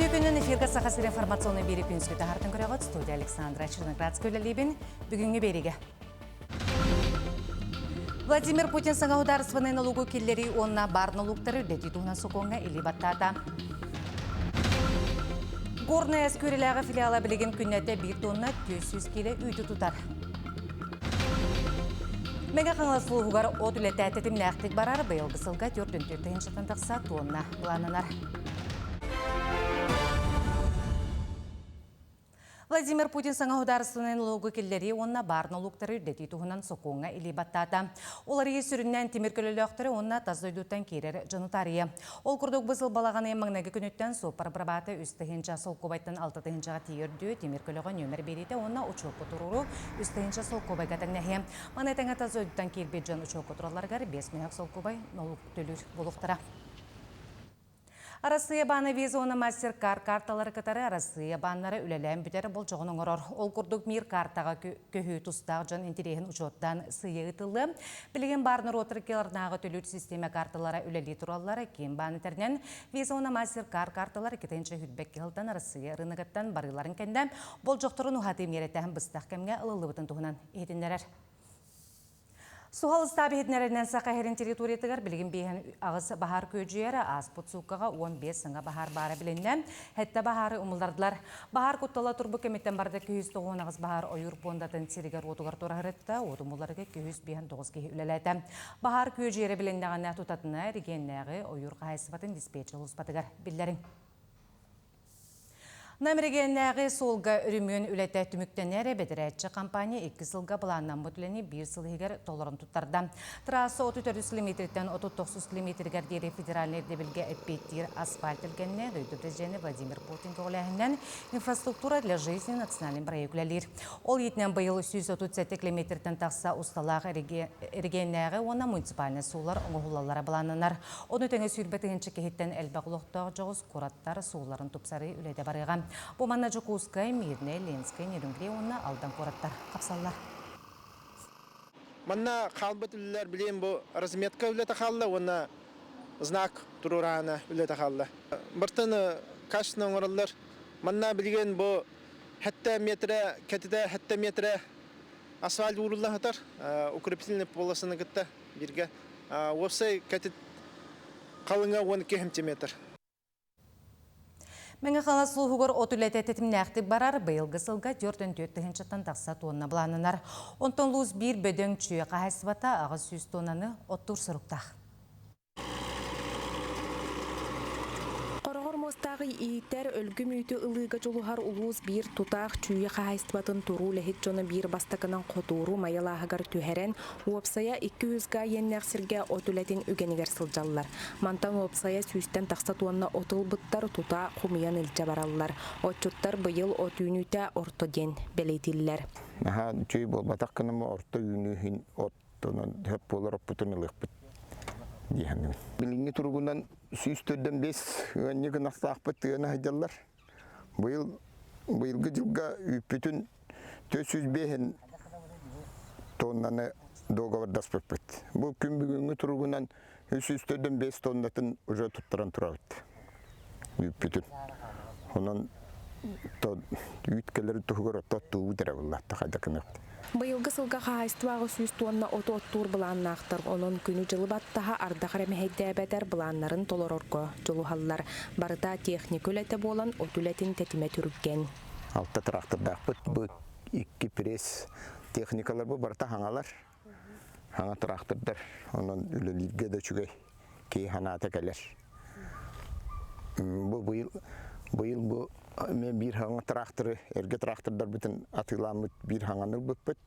Үтүө күнүн эфиргэ Саха сирин информационный биэри күнүскү таһартан көрөҕүт студия Александра Черноградская үлэлиибин. Бүгүҥҥү биэригэ. Владимир Путин саҥа судаарыстыбаннай налогу киллэрии уонна баар налогтары үрдэтии туһунан сокуоҥҥа илии баттаата. Горная Эскүөрэлээҕи филиала билигин күннэтэ 1 тонна 400 киилэ үүтү тутар. Мэҥэ Хаҥалас улууһугар от үлэтэ тэтимнээхтик барар, быйылгы сылга 44 тыһыынчаттан тахса тонна былааннанар. Владимир Путин саҥа судаарыстыбаннай налогу киллэрии уонна баар нолуоктары үрдэтии туһунан сокуоҥҥа илии баттаата. Уларыйыы сүрүннээн тимир көлөлөөхтөрү уонна тас дойдуттан киирэр дьону таарыйа. Ол курдук бу сыл балаҕан ыйын маҥнайгы күнүттэн суоппар бырабаата 3 тыһыынча солкуобайтан 6 тыһыынчаҕа тиийэ үрдүө, тимир көлөҕө нүөмэр биэриитэ уонна учуокка туруоруу 3 тыһыынча солкуобайга тэҥнэһиэ. Маны тэҥэ тас дойдуттан киирбит дьон учуокка туралларыгар 5 мөһөк солкуобай нолук төлүүр буолуохтара. Арассыыйа баана Visa уонна MasterCard карталары кытары Арассыыйа бааннара үлэлээн бүтэр болдьоҕун оҥорор. Ол курдук Мир картаҕа көһүү тустаах дьон интэриэһин учуоттаан сыыйа ыытыллыа. Билигин баар норуоттар икки төлүүр систиэмэ карталара үлэлии тураллар. Киин баан этэринэн, Visa уонна MasterCard карталар 2022 сылтан Арассыыйа ырыынагыттан барыыларын кэннэ болдьохторун уһатыы миэрэтэ быстах кэмҥэ ылыллыбытын туһунан иһитиннэрэр. Суһал ыстаап иһитиннэрэринэн Саха сирин территориятыгар билигин биэһэн аҕыс баһаар күөдьүйэр, ааспыт сууккаҕа 15 саҥа баһаар баара билиннэ. Сэттэ баһаары умуллардылар. Баһаар куттала турбут кэмиттэн барда 298 баһаар ойуур пуондатын сиригэр-уотугар тураһырытта, уот умулларыга 259 киһи үлэлээтэ. Баһаар күөдьүйэрэ билиннэҕинэ тутатына регионнааҕы ойуур хаһаайыстыбатын диспетчер улууспатыгар биллэриҥ. Нам эрэгийиэннээҕи суолга өрөмүөн үлэтэ түмүктэнэр, бэдэрээтчи компания икки сылга былааннаммыт үлэни биир сыл иһигэр толорон туттарда. Трасса 34 километртэн 39 километригэр диэри федеральнай ирдэбилгэ эппиэттиир асфальт тэлгэннэ дойду президенэ Владимир Путин көҕүлээһининэн «Инфраструктура для жизни» национальный проект үлэлиир. Ол иитинэн быйыл 137 километртэн тахса усталаах эрэгийиэннээҕи уонна муниципальнай суоллар оҥоһуллаллара былааннанар. Ону тэҥэ сүүрбэ тыһыынча киһиттэн элбэх олохтоох дьоҕус куораттар суолларын тупсарыы үлэтэ барыаҕа. Бу манна Дьокуускай, Мирнэй, Ленскэй, Нерюнгри уонна Алдан куораттар хапсаллар. Манна хаалбыт үлэлэр билиэн бу разметка үлэтэ хаалла уонна знак туруораана үлэтэ хаалла. Бартан качественно оҥороллор. Манна билигин бу 7 метрэ, кэтитэ 7 метрэ асфальт уурулла сытар. Укрепительный полосаны кытта бииргэ. Уопсай кэтит халыҥа 12 сантиметр. Мэҥэ Хаҥалас улууһугар от үлэтэ тэтимнээхтик барар, быйылгы сылга 44 тыһыынчаттан тахса тонна былааннанар. Онтон улуус биир бөдөҥ чүө хаһаайыстыбата 800 тоннаны оттуур соруктаах. Хороҕор муостааҕы иитэр, өлгүм үүтү ылыыга дьулуһар улуус биир тутаах чүүйэ хаһаайыстыбатын туруу үлэһит дьоно биир бастакынан хотууру майалааһыгар түһэрэн, Уопсайа 200 га иэннээх сиргэ от үлэтин үгэнигэр сылдьаллар. Мантан уопсайа сүүстэн тахса туонна от ылбыттар тута хомуйан илдьэ бараллар. Отчуттар быйыл от үүнүүтэ орто диэн бэлиэтииллэр. Наһаа үчүгэй буолбатах гынама орто үүнүү иһин оттонон сөп буолар оппутун ылыахпыт дии саныыбын. Билиҥҥи туругунан 145 ыанньык ынахтаахпыт тыаны сылдьаллар. Быйыл быйылгы дьылга үүппүтүн 405 тоннаны договордаспыппыт. Бу күн бүгүҥҥү туругунан 345 тоннатын уже туттаран турабыт. Үүппүтүн. Онон үүт кэлэр туһугар оттоттуубут эрэ буллатта хайда кыныпт. Быйылгы сылга хаһаайыстыбаҕа 100 тонна оту оттуур былааннаахтар. Онон күнү-дьылы баттаһа ардах эрэ мэһэйдээбэтэр былааннарын толорорго дьулуһаллар. Барыта техника үлэтэ буолан от үлэтин тэтимэ түргэн. Алта трактордаахпыт. Бу икки пресс техникалар бу барыта хаҥалар. Хаҥа трактордар. Онон үлэлииргэ да үчүгэй. Киһи санаата кэлэр. Бу быйыл быйыл бу мен биир хаҥа тракторы, эргэ трактордарбытын атыылааммыт биир хаҥаны ылбыппыт.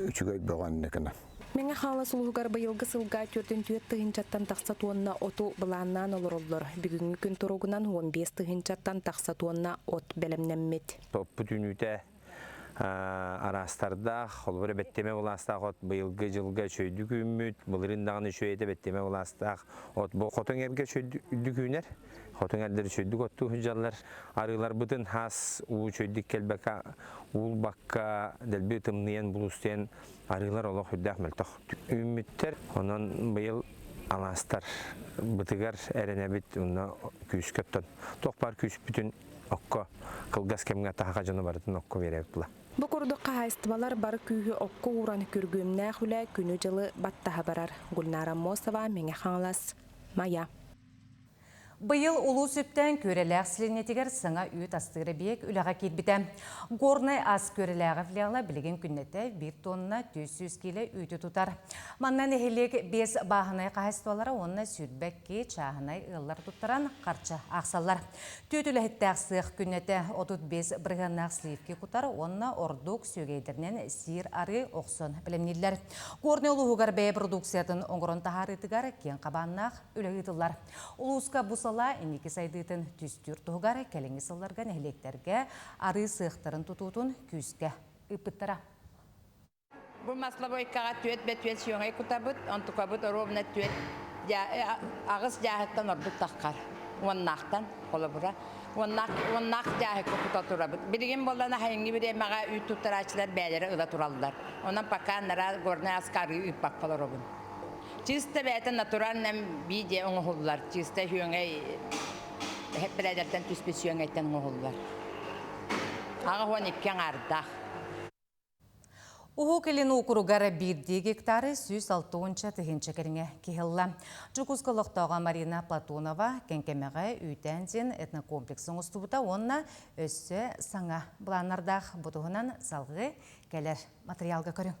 Үчүгэй бөҕө инникина. Мэҥэ Хаҥалас улууһугар быйылгы сылга 44 тыһыынчаттан тахса туонна оту былааннаан олороллор. Бүгүҥҥү күн туругунан 15 тыһыынчаттан тахса туонна от бэлэмнэммит. Оппут үүнүүтэ араастардаах, холобура бэттэмэ былаастаах от быйылгы дьылга үчүгэйдик үүммүт, былырыын даҕаны үчүгэй этэ бэттэмэ былаастаах от бу хотон эргэ үчүгэйдик үүнэр. Хотун эрдэр үчүгэйдик оттуу сылдьаллар. Арыыларбытын хас уу үчүгэйдик кэлбэккэ, уулбакка, дэлби тымныйан, булустуйан арыылар олох үрдээх мөлтөх үүммүттэр. Онон быйыл Алаастар бытыгар эрэнэбит уонна күүскэ оттон туох баар күүспүтүн окко кылгас кэмҥэ таһаҕа дьону барытын окко биэрэбит була. Бу курдук хаһаайыстыбалар бары күүһү окко ууран күргүөмнээх үлэ күнү-дьылы баттаһа барар. Гульнара Аммосова, Мэҥэ Хаҥалас, Майа. Быйыл улуус үптэн Күөрэлээх сэлиэнньэтигэр саҥа үүт астыыр эбийиэк үлэҕэ киирбитэ. Горнай ас Күөрэлээҕи филиала билигин күннэтэ биир тонна 400 киилэ үүтү тутар. Манна нэһилиэк биэс бааһынай хаһаайыстыбалара уонна 22 чааһынай ыаллар туттаран харчы аахсаллар. Түөрт үлэһиттээх сыах күннэтэ 35 бырыһыаннаах сливки кутар уонна ордук сүөгэйдэринэн сиир арыы охсон бэлэмнииллэр. Горнай улууһугар бэйэ продукциятын оҥорон таһаарыытыгар киэҥ хабааннаах үлэ ыытыллар. Улууска бу салаа инники сайдыытын түстүүр туһугар кэлиҥҥи сылларга нэһилиэктэргэ арыы сыахтарын тутуутун күүскэ ыыппыттара. Бу маслобойкаҕа түөт бөтүөт сүөҥэй кутабыт, онтукабыт оруобуна түөт аҕыс дьааһыктан ордук таххар. Уоннаахтан, холобура. Уоннаах, уоннаах дьааһыкка кута турабыт. Билигин буоллана хайыҥҥы бириэмэҕэ үүт туттарааччылар бэйэлэрэ ыла тураллар. Онон пока нара горнай аска арыы ыыппакка олоробун. Чыыста бэйэтэ натуральном виде оҥоһуллар. Чыыста үөҥэй эһэппэлээдэртэн түспүт сүөҥэйтэн оҥоһуллар. 82 аҥаардаах. Уһук Илин уокуругар биирдии гектары 160 тыһыынча кэриҥэ киһи ылла. Дьокуускай олохтооҕо Марина Платонова Кэҥкэмэҕэ үүтээн диэн этнокомплекс оҥостубута уонна өссө саҥа былааннардаах. Бу туһунан салгыы кэлэр матырыйаалга көрүҥ.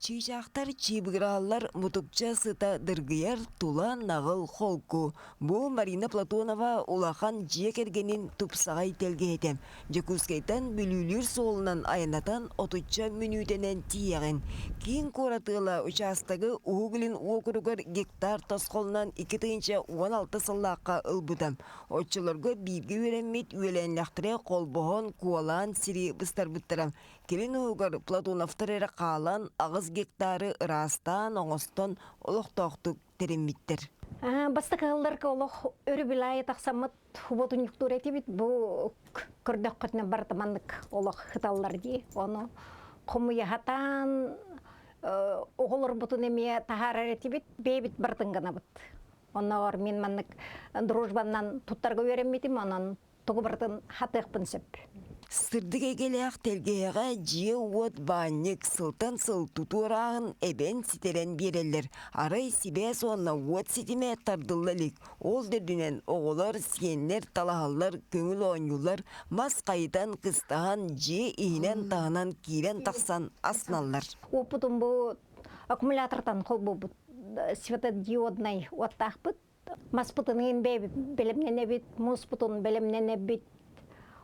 Чыычаахтар чыыбыгырааллар, мутукча сыта дыргыйар, тула наҕыл холку. Бу Марина Платонова улахан дьиэ кэргэнин тупсаҕай тэлгэһэтэ. Дьокуускайтан Бүлүүлүүр суолунан айаннатан отучча мүнүүтэнэн тиийэҕин. Киин куорат ыала учаастагы Уһук Илин уокуругар гектар тосхолунан 2016 сыллаахха ылбыта. Оччолорго бииргэ үөрэммит үөлээннэхтэрэ холбоһон, куолаан сири быстарбыттара. Кэлин уһугар Платоновтар эрэ хаалан, аҕыс гектары ыраастаан, оҥостон олохтоохтук тэриммиттэр. Бастакы ыалларга олох өрөбүл аайы тахсаммыт хубуотунньуктуур этибит. Бу көрдөххүтүнэ барыта маннык олох хыталлар дии. Ону хомуйа сатаан оҕолорбутун эмиэ таһаарар этибит, бэйэбит барытын гынабыт. Оннооҕор мин маннык дружбаннан туттарга үөрэммитим, онон тугу барытын хатыахпын сөп. Сырдык эйгэлээх тэлгэһэҕэ дьиэ-уот, баанньык сылтан сыл тутуу арааһын эбэн ситэрэн биэрэллэр. Арай сибээс уонна уот ситимэ тардылла илик. Ол да үрдүнэн оҕолор, сиэннэр талаһаллар, көҥүл оонньууллар, мас хайытан, кыстаһан, дьиэ иһинэн-таһынан киирэн-тахсан астыналлар. Уоппутун бу аккумулятортан холбуубут светодиоднай уоттаахпыт. Маспытыныын бэлэмнэнэбит, мууспутун бэлэмнэнэбит.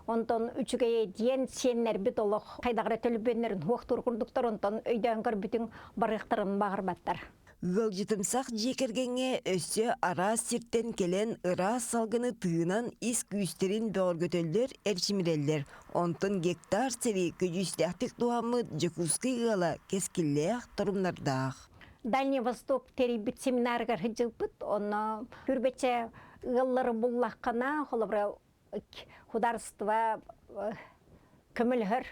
Онтон үчүгэй диэн сиэннэрбит олох хайдах эрэ төлөпүөннэрин хуохтуур курдуктар, онтон өйдөөн көрбүтүҥ барыахтарын баҕарбаттар. Ыалдьытымсах дьиэ кэргэҥҥэ өссө араас сиртэн кэлэн ыраас салгыны тыынан ис күүстэрин бөҕөргөтөллөр, эрчимирэллэр. Онтон гектар сири көдьүүстээхтик туһаммыт Дьокуускай ыала кэскиллээх торумнардаах. Дальний Восток тэрийбит семинарыгар сылдьыбыт. Онно хүрбэчэ ыаллары буллаххына, холобура, художество көмөлөһөр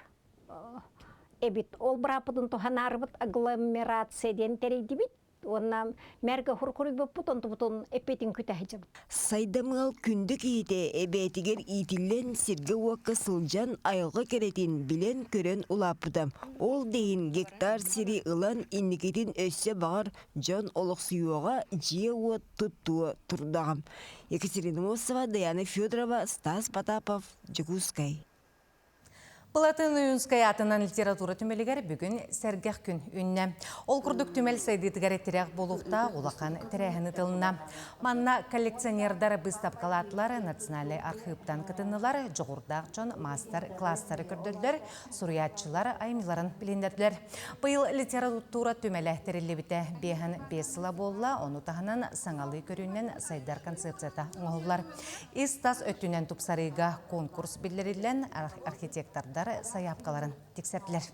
эбит. Ол бырааппытын туһанаарыбыт агломерация диэн тэрийдибит. Уонна мэргэ хуркуруйбуппут, онтубутун эппитин күтэ сылдьабыт. Сайдам ыал күндү киһитэ эбээтигэр иитиллэн сиргэ-уокка сылдьан айылҕа кэрэтин билэн-көрөн улааппыта. Ол да иһин гектар сири ылан инникитин өссө баҕар дьон олохсуйуоҕа, дьиэ-уот туттуо турдаҕа. Екатерина Мосова, Даяна Федорова, Стас Потапов, Дьокуускай. Платон Ойуунскай аатынан литература түмэлигэр бүгүн сэргэх күн үүннэ. Ол курдук түмэл сайдыытыгар тирэх буолуохтаах улахан тэрээһин ыытылынна. Манна коллекционердар быыстапкалаатылар, национальнай архыыптан кытыннылар, дьоҕурдаах дьон маастар-класстары көрдөрдүлэр, суруйааччылар айымньыларын билиннэрдилэр. Быйыл литература түмэлэ тэриллибитэ биэһэн биэс сыла буолла, ону таһынан саҥалыы көрүүнэн сайдар концепцията оҥоһуллар. Ис-тас өттүнэн тупсарыыга конкурс биллэриллэн, архитектордар сайаапкаларын тиксэрдилэр.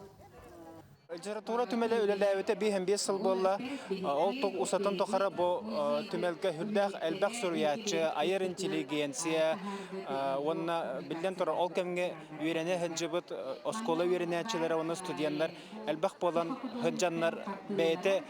Литература түмэлэ үлэлээбитэ 55 сыл буолла. Ол усатын тухары бу түмэлгэ үрдээх элбэх суруйааччы, айар интеллигенция уонна биллэн турар ол кэмҥэ үөрэнэ сылдьыбыт оскуола үөрэнээччилэрэ уонна студеннар элбэх буолан сылдьаннар бэйэтэ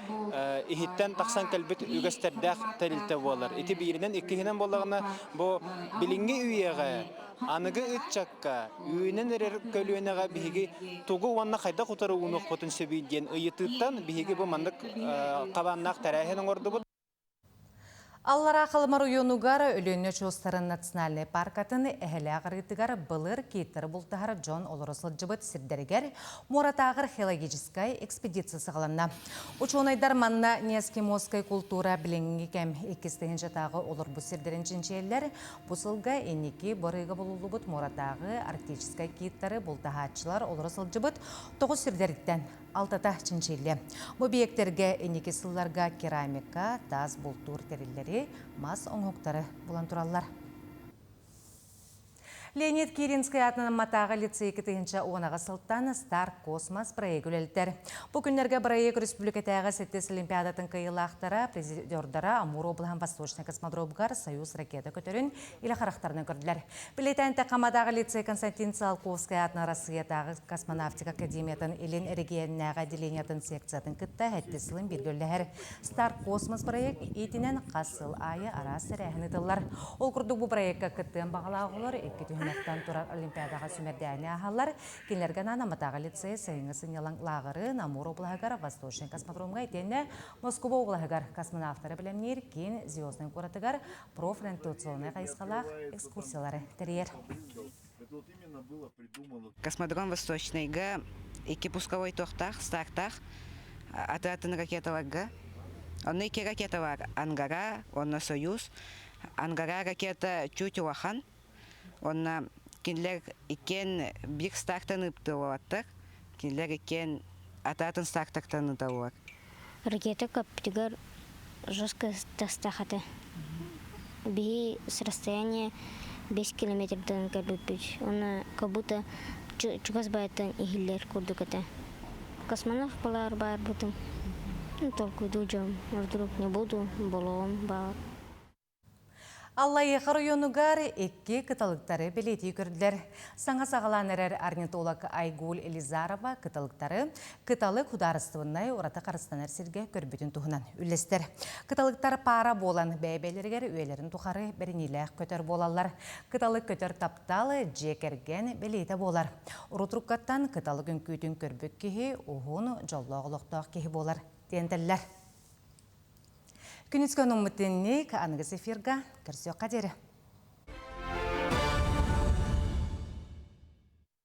иһиттэн тахсан кэлбит үгэстэрдээх тэрилтэ буолар. Ити бииринэн, иккиһинэн буоллаҕына бу билиҥҥи үйэҕэ аныгы ыччакка үүнэн эрэр көлүөнэҕэ биһиги тугу уонна хайдах утары уунуохпутун сөбүй диэн ыйытыыттан биһиги бу маннык хабааннаах тэрээһин оҥордубут. Аллараа Халыма оройуонугар Өлүөнэ очуостарын национальнай паркатын эһэлээх арыытыгар былыр кииттары бултаһар дьон олоро сылдьыбыт сирдэригэр муоратааҕы археологическай экспедиция саҕаланна. Учуонайдар манна неэскимосскай култуура билиҥҥи кэм иккис тыһыынчатааҕы олорбут сирдэрин чинчийэллэр. Бу сылга инники барыыга булуллубут муоратааҕы арктическай кииттары бултаһааччылар олоро сылдьыбыт тоҕус сирдэриттэн алтата чинчиллиэ. Бу объектэргэ инники сылларга керамика, таас бултуур тэриллэри, мас оҥоһуктары булан тураллар. Леонид Киринскэй аатынан Амматааҕы лицей 2010 сылтан Star Космос проект үлэлэтэр. Бу күннэргэ бырайыак республикатааҕы сэттис олимпиадатын кыайыылаахтара, призердара Амур облаһын Восточный космодромугар Союз ракета көтөрүн илэ харахтарынан көрдүлэр. Билиэтээн Амматааҕы лицей Константин Циолковскай аатынан Россиятааҕы космонавтика академиятын Илин эрэгийиэннээҕи отделениетын секциятын кытта сэттис сылын бииргэ үлэлэһэр. Star Космос проект иитинэн хас сыл аайы араас тэрээһин ыытыллар. Ол курдук бу проекка кыттыан баҕалаах оҕолор икки түһүмэхтэн турар Олимпиадаҕа сүүмэрдээни ааһаллар. Кинилэргэ анаан Амматааҕы лицей сайыҥҥы сынньалаҥ лааҕырын Амур облаһыгар Восточный космодромҥа итиэннэ Москуба облаһыгар космонавтары бэлэмниир киин Звездный куоратыгар профориентационнай хайысхалаах экскурсиялары тэрийэр. Космодром Восточныйга икки пусковой туохтаах, стартаах, аты-атын ракеталарга. Онно икки ракета бар, Ангара, онно Союз. Ангара ракета чуть улахан, онно кинилэр иккиэн биир стартан ыыптыллыбаттар. Кинилэр иккиэн аты-атын стартартан ыталлар. Ракета көппүтүгэр жестко тастах этэ. Биһи с расстояния 5 километрдан көрбүппүт. Уонна как будто чугас баайыттан иһиллэр курдук этэ. Космонавт балаар баарбытым. Ну, толкуйдуу дьон, вдруг не буду, болоом баар. Аллайыаха оройуонугар икки кыталыктары бэлиэтии көрдүлэр. Саҥа саҕалаан эрэр орнитолог Айгуль Елизарова кыталыктары Кыталык судаарыстыбаннай ураты харыстанар сиргэ көрбүтүн туһунан үллэстэр. Кыталыктар паара буолан бэйэ-бэйэлэригэр үйэлэрин тухары бэриниилээх көтөр буолаллар. Кыталык көтөр таптал, дьиэ кэргэн бэлиэтэ буолар. Урут уруккаттан кыталык үҥкүүтүн көрбүт киһи уһун, дьоллоох олохтоох киһи буолар диэн этэллэр. Күнүскү онуммут инник аныгыс эфирга көрсүөххэ диэри.